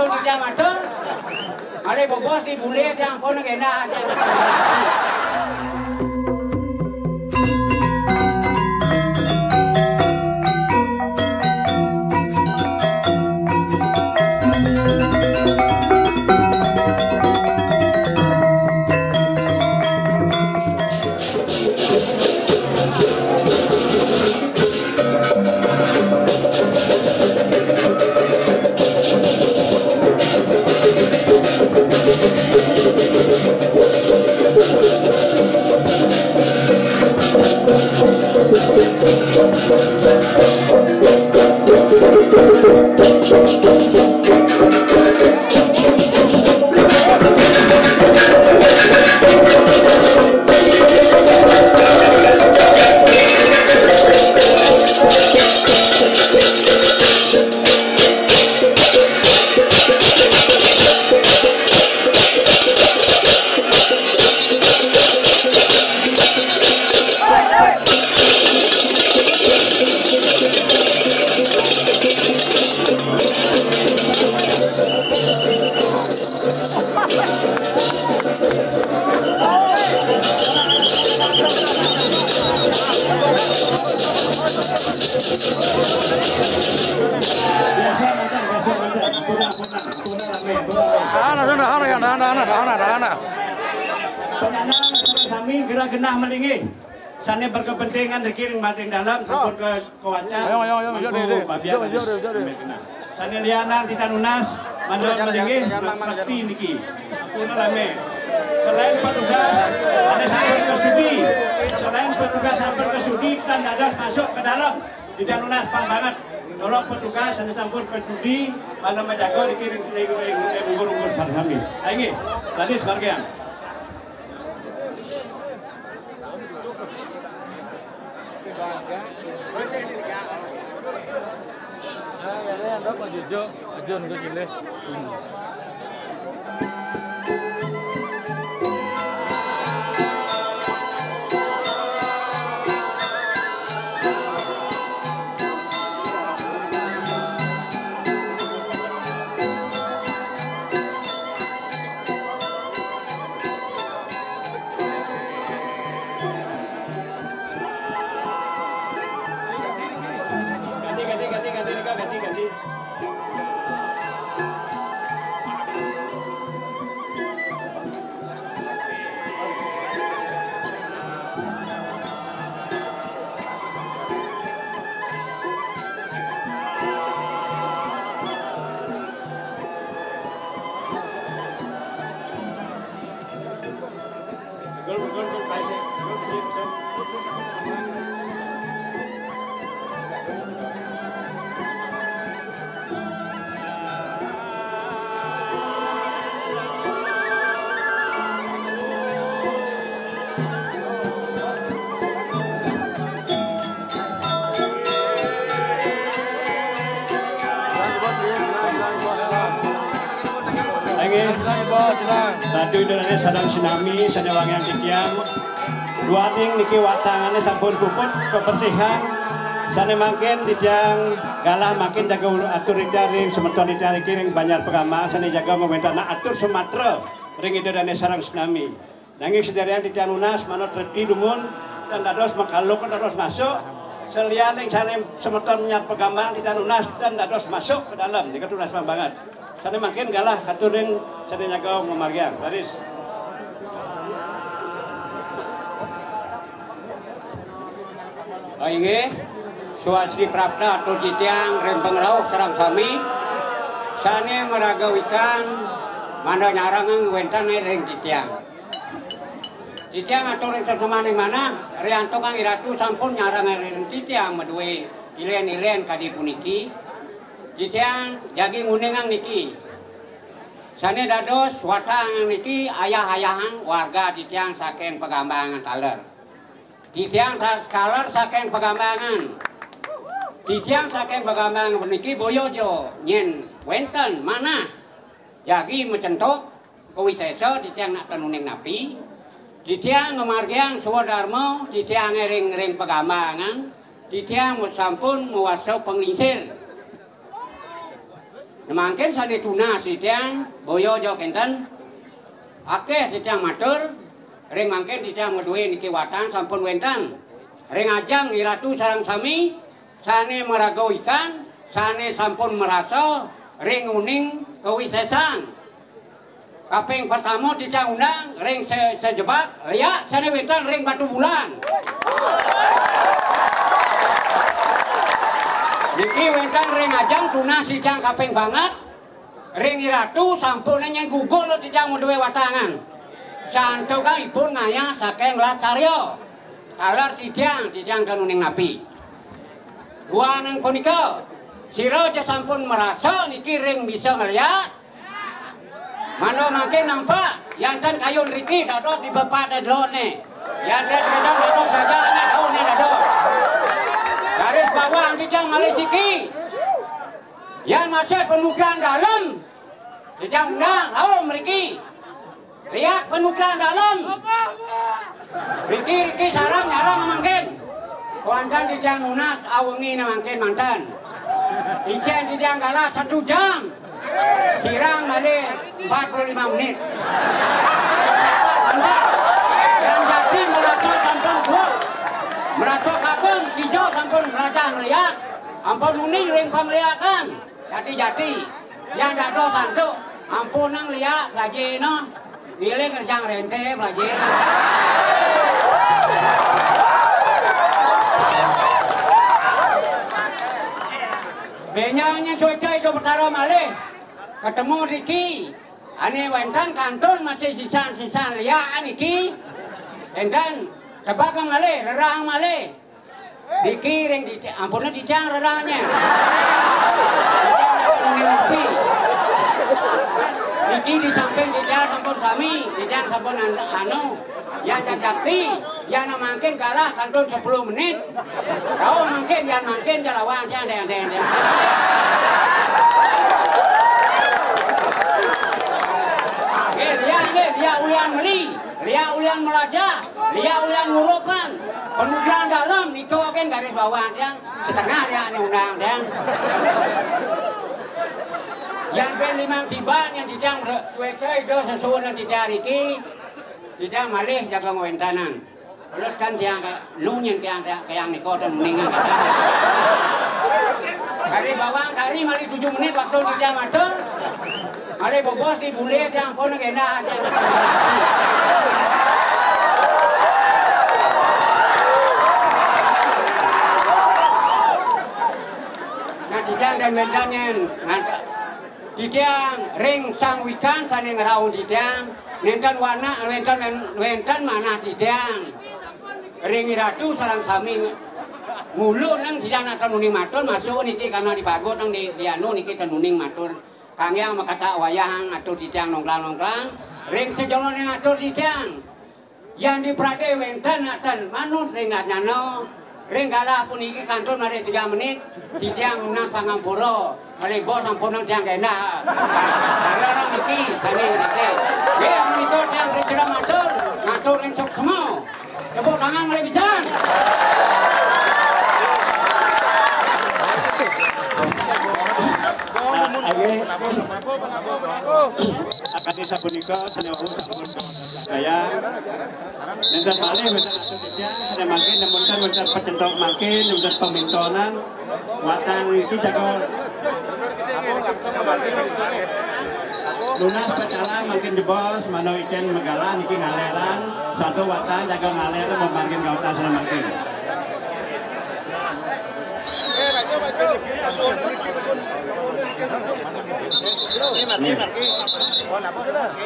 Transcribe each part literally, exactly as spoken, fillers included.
Titiang matur, malih bobos di bule tiang pun nggih enak. Tahan, tahan, tahan, tahan, tahan, tahan, tahan. Penyanyi sami gerah genah malinggih. Sané berkepentingan riki ring mading dalem sampun ke kawaca. Ayo, ayo, ayo, mangku ayo, ayo, babian ayo, ayo, ayo, ayo. Sané lianan titiang nunas, mandor malinggih, sakti niki. Ampun ramé. Selain petugas, sané sampun ke sudi. Selain petugas sampun ke sudi, tan dados masuk ke dalam. Titiang nunas pang banget. Tolong petugas sané sampun ke sudi, pada majaga riki ring, ring, ring, ring ungkur-ungkur sareng sami. Inggih, tadi sebagian. Ganti, ganti, ganti, ganti, Rika, ganti, ganti. Inggih. Ratu Ida Dané sareng sinami sané wangiang titiang. Duaning niki watangané sampun puput kebersihan. Sané mangkin titiang galah mangkin jaga atur titiang ring semeton titiang niki ring Banjar Pegambang sané jaga ngawéntenang atur sumatra ring Ida Dané sareng sinami. Nanging sadéréng titiang nunas manut reti dumun, tan dados makhluk, tan dados masuk. Salianing sané semeton Banjar Pegambang titiang nunas tan dados masuk ke dalam, nika tunas banget. Sané mangkin galah katur ring sané nyaga ngamargiang. Baris. Oh, inggih. Swasti prapta atur titiang ring pangrauh sareng sami sané maraga wikan mangda nyarengin wénten ring titiang. Titiang atur ring sesamaning manah, riantukan iratu sampun nyarengin ring titiang madué ilén-ilén kadi puniki. Titiang jagi nguningang niki. Sané dados watangang niki ayah-ayahang warga titiang saking Pagambangan taler. Titiang ta-, taler saking Pagambangan. Titiang saking Pagambangan puniki boya ja nyén wénten manah jagi macentuk kawisésa titiang nak ten uning napi. Titiang ngamargiang swadarma titiang ring, ring Pagambangan. Titiang sampun mawasta panglingsir. Mangkin sané tunas titiang, boya ja kénten. Akéh titiang matur, ring mangkin titiang madué niki watang sampun wénten. Ring ajeng iratu sareng sami, sané maraga wikan, sané sampun marasa ring uning kawisésan. Kaping pertama titiang undang ring se-, sajebag, liak sané wénten ring Batubulan. Niki wénten ring ajeng tunas titiang kaping banget, ring iratu sampun nyén gugur titiang madué watangan. Santukan ipun ngayah saking Lasarya. Taler titiang, titiang ten uning napi. Duaning punika, sira ja sampun marasa niki ring bisa ngeliak. Mangda mangkin nampak, yan ten kayun riki dados di bepat delodné. Yan ten gedang dados saja anak daunné dados. Garis bawang titiang malih siki. Yan masih panugrahan dalem. Titiang undang, laum riki. Liak panugrahan dalem. Riki, riki sareng nyareng mangkin. Kuanten titiang nunas awengi mangkin manten. Icén titiang galah satu jam. Kirang malih empat puluh lima menit. Manten. Yan jati marasa sampun buat. Marasa kagum, kija sampun mlajah ngeliak. Ampun uning ring pangliakan. Jati-jati. Yan dados antuk, ampunang liak, pelajina. Ngiling ngerjang renté, pelajina. Bénjang nyén suéca Ida Betara malih. Ketemu riki. Ané wénten kantun masih sisan-sisan liak niki. Énten, tebak malih, rerang malih. Niki ring titi-, ampun titiang rerangnya. Niki di samping titiang sampun sami, titiang sampun an-, anu, ya jajati, ya mangkin galah kantun sepuluh menit. Kau mangkin, ya mangkin jalawang tiang deng deng deng. Nggih, liak, nggih, liak ulian meli, liak ulian melajah. Liak ulian ngurupan, panugrahan dalem, nika kan garis bawah tiang, setengah liak undang tiang. Yan ping limang tiban, yan titiang suéca Ida sesuunan titiang riki, titiang malih jaga ngwéntenang. Lut kan tiang ka, nu nyén tiang, tiang, tiang nika ten uningan. Kari bawang, kari malih tujuh menit waktu titiang matur. Malih bobos di bulé tiang pun genah tiang. Nah, titiang dan bentan nyén. Nah, titiang ring sang wikan sané ngrauh titiang. Nénten wana, nénten, nénten manah titiang. Ring iratu sareng sami ngulu nang titiang nak ten uning matur, masuk niki karena dipagut nang di, di anu niki ten uning matur. Kanggiang makatak wayahang atur titiang nongklang-nongklang. Ring sajeroning atur titiang. Yan di pradé wénten nak ten manut ring adnyana. Ring galah puniki kantun malih tiga menit. Titiang nunas pangampura. Malih bos sampun tiang genah. Kala niki, sané niki. Nggih, menika tiang ring matur. Matur ring suksma. Tepuk tangan malih pisan. Nah, nggih. Sakadi sapunika, sané wau sampun kaya. Nénten malih wénten atur titiang, sané mangkin, nénten wénten pacentok mangkin, nénten pamintonan. Watang niki jaga nunas pacalang mangkin jebos, manawi icén magalah niki ngaléran, satu watang jaga ngalér mangkin kawatang sané mangkin.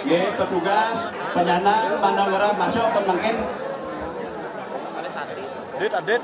Nggih, petugas, penyandang, manawi ngrereh masuk pun mangkin. Adit, adit.